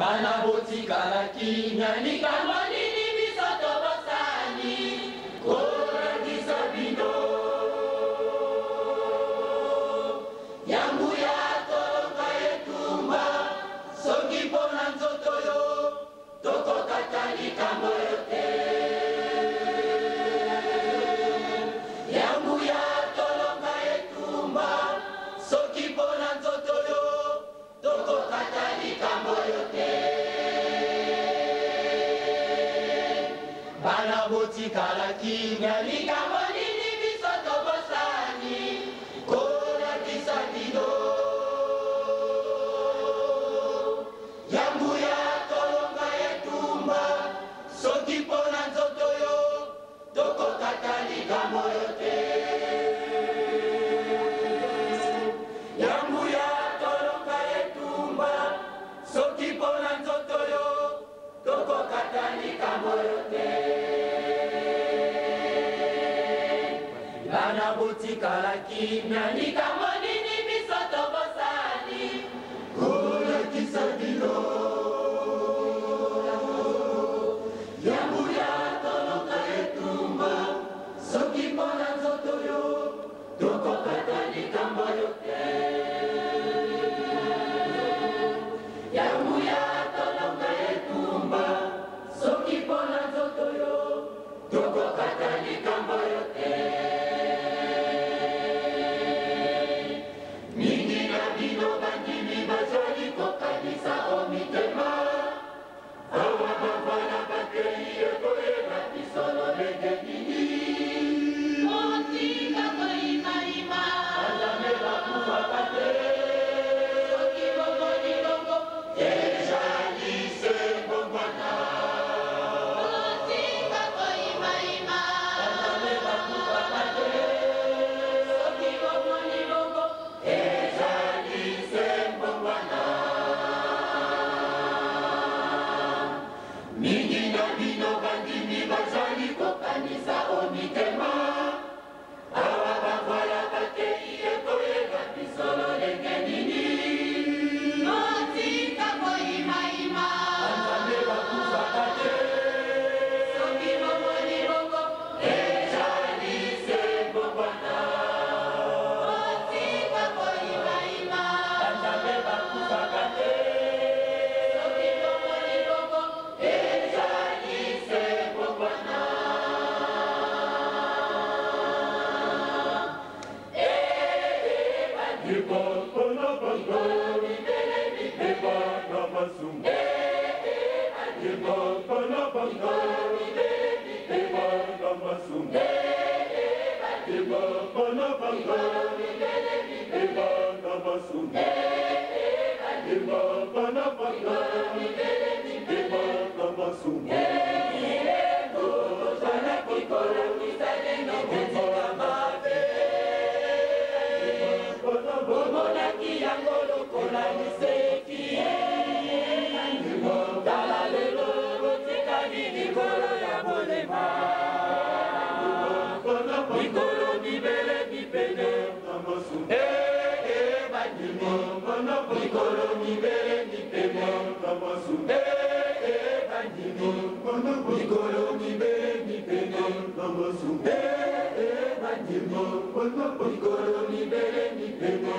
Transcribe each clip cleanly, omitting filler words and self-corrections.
Bana botikala kimia, likambo nini biso tobosani kolakisa bino? Yango ya tolonga etumba, soki mpo na nzoto yo tokokata likambo yo te. Yango ya tolonga etumba, soki mpo na nzoto yo tokokata likambo yo te. Bana botikala kimia, likambo nini biso tobosani kolakisa bino? Yango ya tolonga etumba, soki mpo na nzoto yo tokokata likambo yo te. Yango ya tolonga etumba, soki mpo na nzoto yo tokokata likambo yo te. Bana botikala kimia, likambo nini biso tobosani kolakisa bino? Yango ya tolonga etumba, soki mpo na nzoto yo tokokata likambo yo te. Yango ya tolonga etumba, soki mpo na nzoto yo tokokata likambo yo te. Mingi na bino bandimi bazali kokanisa o mitema, awa bavanda bakei ekoyeba biso lolenge nini. Otika koyimayima. Banzambe bakufaka te. Soki bomoni bongo, ezali se mbongwana. Otika koyimayima. Banzambe bakufaka te. Soki bomoni bongo, ezali se mbongwana. Mingi na bino bandimi bazali kokanisa o mitema, awa bavwala bakei ekoyeba biso lolenge nini. Otika koyimayima. Banzambe bakufaka te. Soki bomoni bongo, ezali se mbongwana. Otika koyimayima. Banzambe bakufaka te. Soki bomoni bongo, ezali se mbongwana. Bomonaki yango lokola liseki, tala lelo botikali likolo ya bolema, mikolo mibele mipene. Ee bandimi, mikolo mibele mipene. Ee bandimi, mikolo mibele mipene. Ee bandimi, mikolo mibele mipene.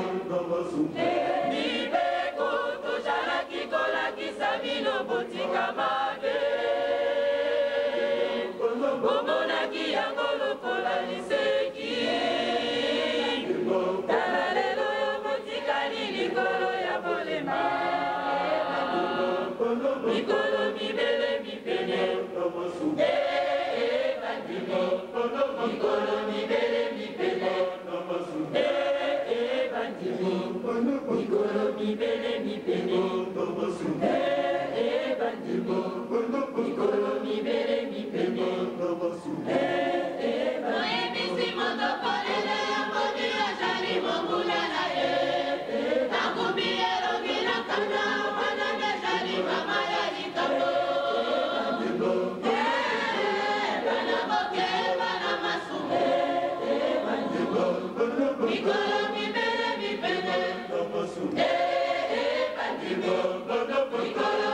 Mibeko tozalaki kolakisa bino, botika mabe. Bomonaki yango lokola liseki, tala lelo botikali likolo ya bolema, mikolo mibele mipene. Ee bandimi, mikolo mibele mipene. Ee bandimi, mikolo mibele mipene. Ee bandimi, mikolo mibele mipene. Oyebisi moto polele, amoni azali monguna na ye. Akumbi elongi na kanda, wana nde ezali mama ya likambo. Bana moke, bana masumu, mikolo mibele mipene. Ee bandimi, mikolo.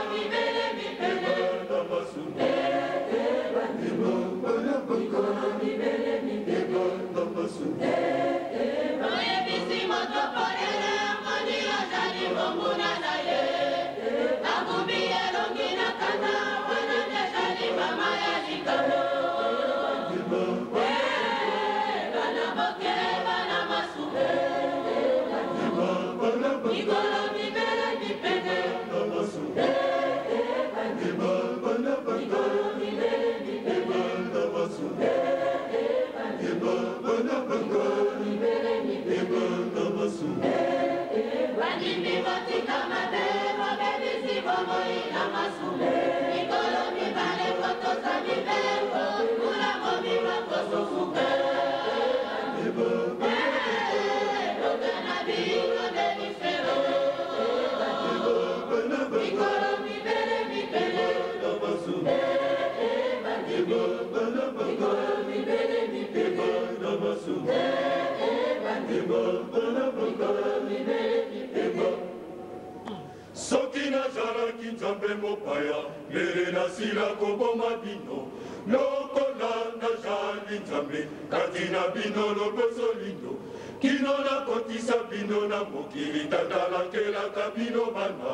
Soki nazalaki Nzambe mopaya, mbele nasila koboma bino. Lokola nazali Nzambe kati na bino loboso lindo, kino nakotisa bino na mokili Tata alakelaka bino bana.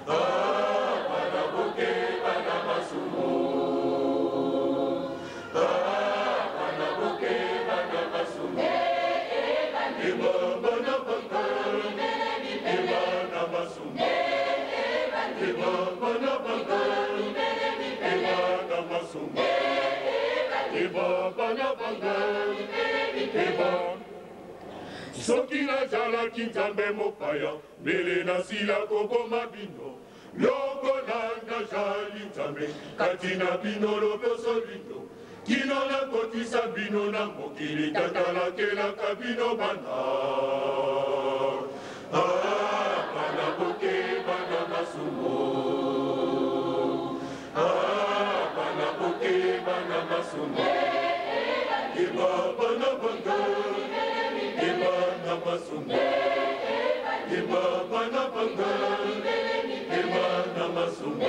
Ah, bana boke, bana masumu. Ah, bana boke, bana masumu. Eba bana baka, eba na masumu. Eba bana baka, eba na masumu. Eba bana baka, eba. Soki nazalaki Nzambe mopaya, mbele nasila koboma bino. Lokola nazali Nzambe kati na bino loposo lindo, kino nakotisa bino na mokili Tata alakelaka bino bana. Ah, bana boke, bana masumu. Ah, bana boke, bana masumu. Eba bana banga, eba na masumu. Eba bana banga, eba na masumu.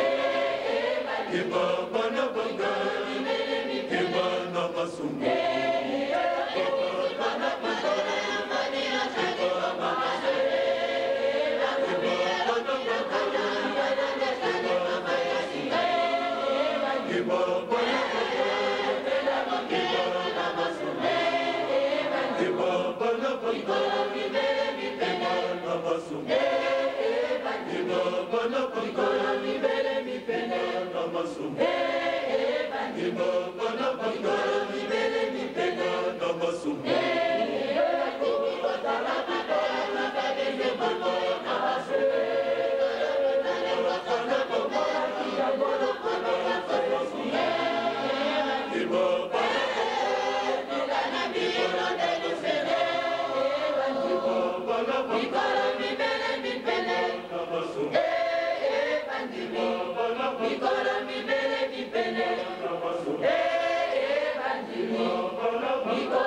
Eba bana banga, eba na masumu. Eba bana banga, eba na masumu. Eba bana banga, eba na masumu. Eba bana banga, eba na masumu. Eba bana banga, eba na masumu. Eba bana banga, eba na masumu. Eba bana banga, eba na masumu. Eba bana bana banga, na masumu. Eba bana banga, na masumu. Eba bana banga,